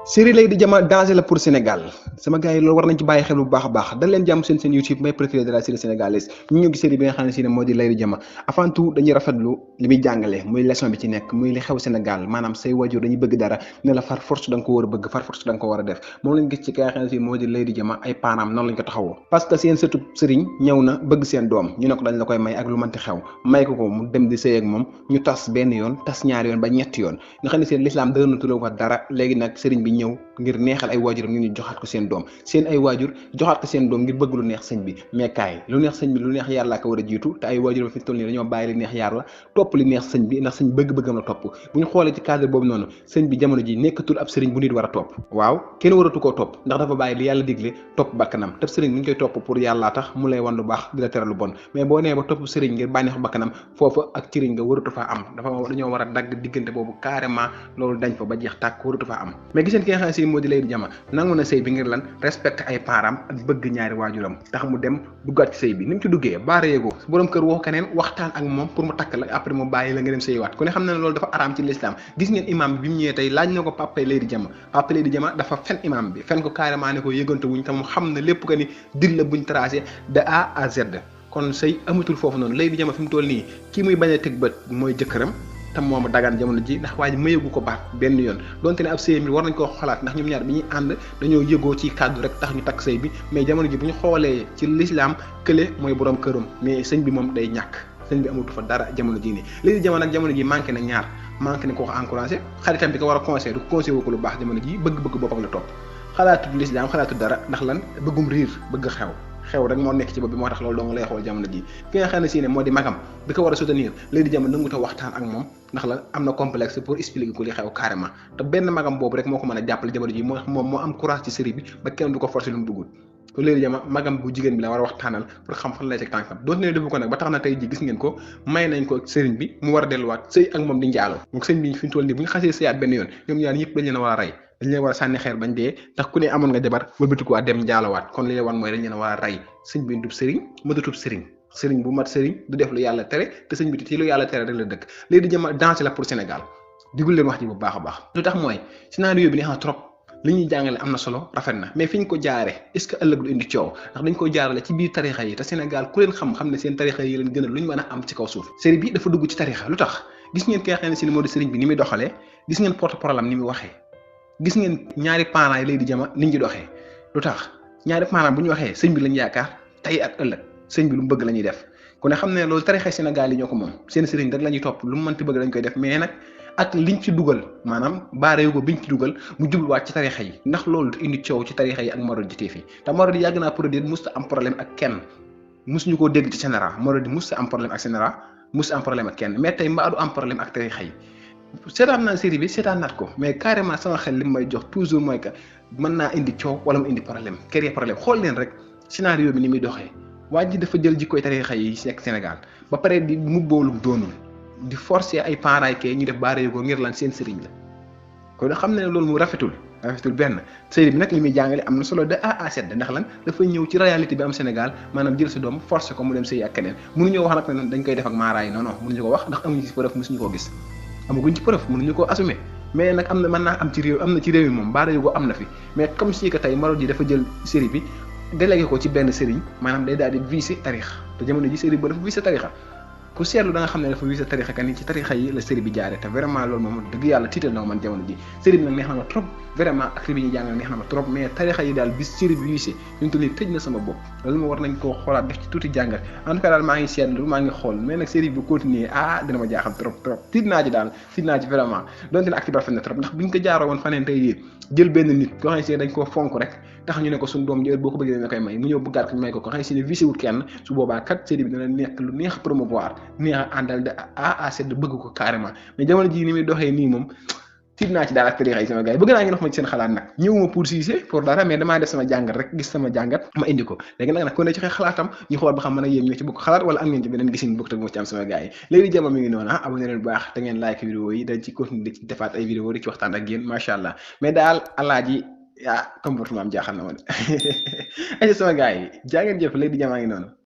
série Lady Diama danger la pour Sénégal sama gars yi loolu war nañ ci bàyyi xel bu baax a baax dal leen jàmm seen YouTube may préféré de la série sénégalaise ñu ñëw gi série bi nga xam ne si ne moo di Lady Diama avant tout dañuy rafetlu li muy jàngale muy leçon bi ci nekk muy li xew Sénégal maanaam say wajur dañuy bëgg dara ne la far force da nga ko war a bëgg far force da nga ko war a def moom lañ gis ci ki nga xam ne si moo di Lady Diama ay paanaam noonu lañ ko taxawoo parce que seen sëtu sëriñ ñëw na bëgg seen doom ñu ne ko dañ la koy may ak lu mënti xew may ko mu dem di sëy ak moom ñu tas benn yoon tas ñaari yoon ba ñetti yoon nga xam ne seen l'islam dënatuloo ko dara léegi nag sëriñ bi ñëw ngir neexal ay waajuram ñu joxaat ko seen doom seen ay waajur joxaat ko seen doom ngir bëgg lu neex sëñ bi mais kaay lu neex sëñ bi lu neex yàlla ko war a jiitu te ay waajuram fi toll nii dañoo bàyyi li neex yàlla topp li neex sëñ bi ndax sëñ bëgg-bëggam la topp bu ñu xoolee ci cadre boobu noonu sëñ bi jamono ji nekkatul ab sëriñ bu nit war a topp waaw kenn waratu koo topp ndax dafa bàyyi li yàlla digle topp bakkanam te sëriñ bu ñu koy topp pour yàllaa tax mu lay wan lu baax di la tere lu bon mais boo nee ba topp sëriñ ngir bànneexu bakkanam foofa ak cëriñ nga waratu faa am dañoo war a dagg diggante boobu carrément loolu dañ fa ba jeex tàkk waratu faa am mais giseen ki nga xam ne si moo di Lady Diama nangu na sëy bi ngir lan respecté ay parents ak bëgg ñaari waajuram tax mu dem duggaat ci sëy bi ni mu ci duggee baara yéegoo borom kër woo keneen waxtaan ak moom pour mu takk la après mu bàyyi la nga dem sëyiwaat ku ne xam na ne loolu dafa araam ci l'islam gis ngeen imam bi mu ñëwee tey laaj na ko papa Lady Diama dafa fen imam bi fen ko carrément ne ko yëgante wuñ te mu xam ne lépp que ni dil la buñ tracé de A à Z kon sëy amatul foofu noonu Lady Diama fi mu toll nii kii muy bañ a teg bët mooy jëkkëram te moom dagaan jamono ji ndax waa ji mayeegu ko baat benn yoon donte ne ab sëy mi war nañ koo xalaat ndax ñoom ñaar bi ñuy ànd dañoo yëgoo ci kàddu rek tax ñu takk sëy bi mais jamono ji bu ñu xoolee ci l'islam kële mooy borom këram mais sëñ bi moom day ñàkk sëñ bi amatu fa dara jamono ji nii Lady Diama nag jamono ji manqué na ñaar manqué na ko wax encouragé xaritam bi ko war a conseillé du conseillé wu ko lu baax jamono ji bëgg-bëgg boppam la topp xalaatu l'islam xalaatu dara ndax lan bëggum riir bëgg xew rek moo nekk ci bopp bi moo tax loolu dong lay xool jamono ji ki nga xam ne si ne moo di magam bi ko war a soutenir Lady Diama nanguta waxtaan ak moom ndax la am na complexe pour expliquer ko li xew carrément te benn magam boobu rek moo ko mën a jàppale jamono ji moom moo am courage ci série bi ba kenn du ko forcer lu mu duggul ko Lady Diama magam bu jigéen bi la war a waxtaanal pour xam fan lay teg tànkam doonte ne defu ko nag ba tax na tey ji gis ngeen ko may nañ ko sëriñ bi mu war a delluwaat sëy ak moom di njaaloo moom sëñ bi fi mu toll nii bu ñu xasee sëyaat benn yoon ñoom ñaar ñëpp dañ leen a war a rey dañ leen war a sànni xeer bañ dee ndax ku ne amoon nga jabar wëlbatiku dem njaalowaat kon li leen wan mooy dañ leen a war a rey sëñ bi dub sëriñ mëdatub sëriñ bu mat sëriñ du def lu yàlla tere te sëñ bi ci lu yàlla tere rek la dëkk Lady Diama danger la pour Sénégal digul leen wax ji bu baax a baax lu tax mooy scénario bi neex na trop li ñuy jàngale am na solo rafet na mais fi ñu ko jaare est-ce que ëllëg du indi coow ndax dañ ko jaarale ci biir tarixa yi te Sénégal ku leen xam ne seen tarixa yi leen gën a lu ñu mën a am ci kaw suuf série bi dafa dugg ci tarixa lu tax gis ngeen ki nga xam ne si moo di sëriñ bi ni muy doxalee gis ngeen porte-parole am ni muy waxee gis ngeen ñaari parents yi Lady Diama niñ ci doxee lu tax ñaari parents bu ñu waxee sëñ bi lañ yaakaar tey ak ëllëg sëñ bi lu mu bëgg la ñuy def ku ne xam ne loolu tarixa Sénégal yi ñoo ko moom seen sëriñ rek la ñuy topp lu mu mënti bëgg dañ koy def mais nag ak liñ ci dugal maanaam baaree ko biñ ci dugal mu jubluwaat ci tarixa yi ndax loolu du indi coow ci tarixa yi ak Marodi TV te Marodi yàgg naa produire musta am problème ak kenn musuñu koo dégg ci général Marodi musta am problème ak général musta am problème ak kenn mais tey mbaa du am problème ak tarixa yi seetaan naa série bi seetaan naat ko mais carrément sama xel li may jox toujours mooy que mën naa indi coow wala mu indi problème créer problème xool leen rek scénario bi ni muy doxee waa ji dafa jël jikkoy tarixa yi nekk Sénégal ba pare di mubboolu doonul di forcer ay parents yi ñu def baaree ko ngir lan seen sëriñ la kon xam na ne loolu mu rafetul benn série bi nag li muy jàngale am na solo de A à Z ndax lan dafa ñëw ci réalité bi am Sénégal maanaam jël sa doom forcer ko mu dem sëy ak keneen mënuñoo wax nag ne dañ koy def ak maaraay non non mënuñu ko wax ndax amuñu ci preuve mësuñu ko gis amaguñ ci preuve mënuñu ko assumer mais nag am na mën naa am ci réew am na ci réew mi moom baaree ko am na fi mais comme si que tey Marodi dafa jël série bi délégué ko ci benn sëriñ maanaam day daal di viser tarix te jamono ji série ba dafa viser tarixa ku seetlu da nga xam ne dafa viser tarixa kan ni ci tarixa yi la série bi jaare te vraiment loolu moom dëgg yàlla tiital na man jamono ji série bi nag neex na ma trop vraiment ak bi ñuy jàngal neex na ma trop mais tarixa yi daal bis série bi viser ñu toll nii tëj na sama bopp loolu ma war nañ koo xoolaat def ci tuuti jàngat en tout cas daal maa ngi seetlu maa ngi xool mais nag série bi bu continuer dina ma jaaxal trop tiit naa ci vraiment donte ne ak bi rafet na trop ndax buñ ko jaaroo woon faneen tey jël benn nit koo xam ne dañ koo fonk rek tax ñu ne ko suñu doom ji boo ko bëggee dañ la koy may mu ñëw bëggaat ko ñu may ko xam ne visé wut kenn su boobaa kat série bi dina nekk lu neex promouvoir neex a àndal de A à Z bëgg ko carrément mais jamono ji ni muy doxee nii moom tiit naa ci daal ak tarixa yi sama gars yi bëgg naa ngeen wax ma ci seen xalaat nag ñëwuma pour siise pour dara mais damaa def sama jàngat rek gis sama jàngat ma indi ko léegi nag ko ne ci xalaatam ñu xool ba xam mën a yéen ñoo ci bokk xalaat wala am ngeen ci beneen gisin bokk te moo ci am sama gars yi Lady Diama mi ngi noonu abonné leen bu baax te ngeen like vidéo yi dañ ci continuer di ci defaat ay vidéo di ci waxtaan ak yéen macha allah mais daal alaaji comportement am jaaxal na ma de ay sama gars yi jaa ngeen jëf Lady Diama ngi noonu